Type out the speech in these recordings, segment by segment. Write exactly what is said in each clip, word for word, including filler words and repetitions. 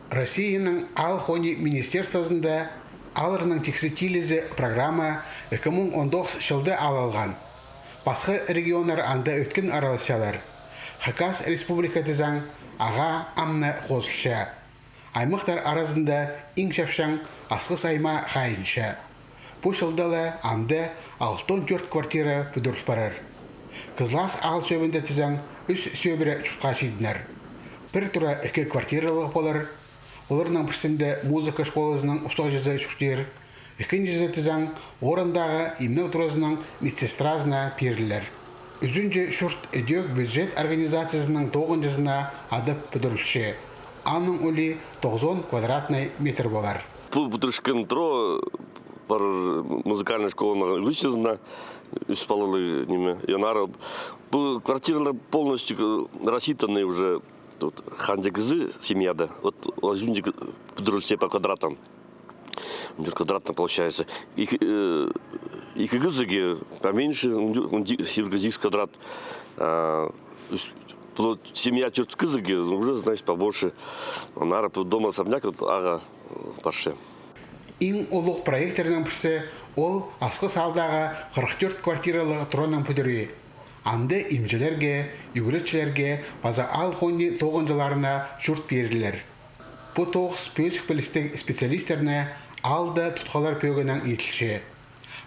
Россияның аал хонии министерствозында «Аалларның тиксі тилізі» программа ікі муң он тоғыс чылда алылған. Пасха регионнар анда ӧткін араласчалар. Хакас Республика тізең, ағаа ам на хозылча. Аймахтар аразында иң чапчаң Асхыс аймаа хайынча. Пу чылда ла анда алтон тӧрт квартира пӱдіріл парар. Кызлас аал чӧбінде тізең, ӱс сӧбіре чуртха чидіннер. Пір тура ікі квартиралығ полар. Оларның пірсінде музыка школазының устағҷызы чуртир. Ікінҷізі тізең, орындағы имнег туразының медсестразына пирілер. Ӱзінҷі чурт ідӧк бюджет организациязының тоғынҷызына адап пӱдірілче. Аның улии тоғызон квадратный метр полар. Пу пӱдірчеткен тура пар музыкальный школаның училищезіне, ӱс палалығ ниме. И аннаңар пу квартиралар полностью рассчитанный уже. Вот, ханҷа кізі семьяда. Вот, ол ӱзінҷі пӱдірілче по квадратам. Квадратам получается. Ікі, э, ікі кізіге поменьше, он, он, сигіс квадрат. А, то есть, вот семья тӧрт кізіге, уже, значит, побольше. Аннаңар пу дом-особняк, вот, ағаа, э, парча. Иң улуғ проекттернің пірсі ол Асхыс аалдағы хырых тӧрт квартиралығ тураның пӱдірии. Анда имҷілерге, ӱгретчілерге паза аал хонии тоғынҷыларына чурт пирілер. Пу тоғыс пӧзік пілістіг специалистерні аалда тутхалар пӧгінең иділче.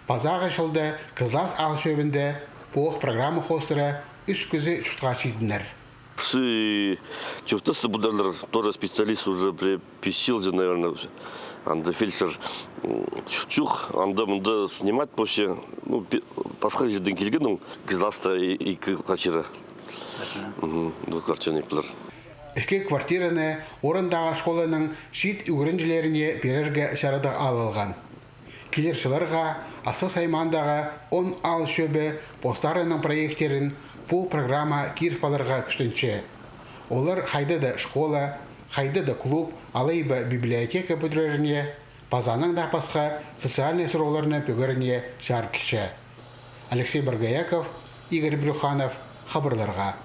Пазағы чылда Кызлас аал чӧбінде пу ох программа хоостыра ӱс кізі чуртха чидіннер. Пірсі тӧртісі пударлар, тоже специалист уже пре-, пис чыл же, наверное, анда фельдшер, м, чох, анда-мында снимать полча, ну, пе-, пасха чирдең килген ол, Кызласта и-, ікі квартира. Мгм, двухквартирный пулар. Ікі квартираны орындағы школаның чиит ӱгренҷілеріне пирерге чарадығ алылған. Килер чылларға Асхыс аймаандағы он аал чӧбі постарының проекттерін пу программа киріп аларға кӱстенче. Олар хайда-да школа, хайда-да клуб алай ба библиотека пӱдіреріне, паза анаң даа пасха социальный сурығларны пӧгеріне чарыдылча. Алексей Боргояков, Игорь Брюханов, хабарларға.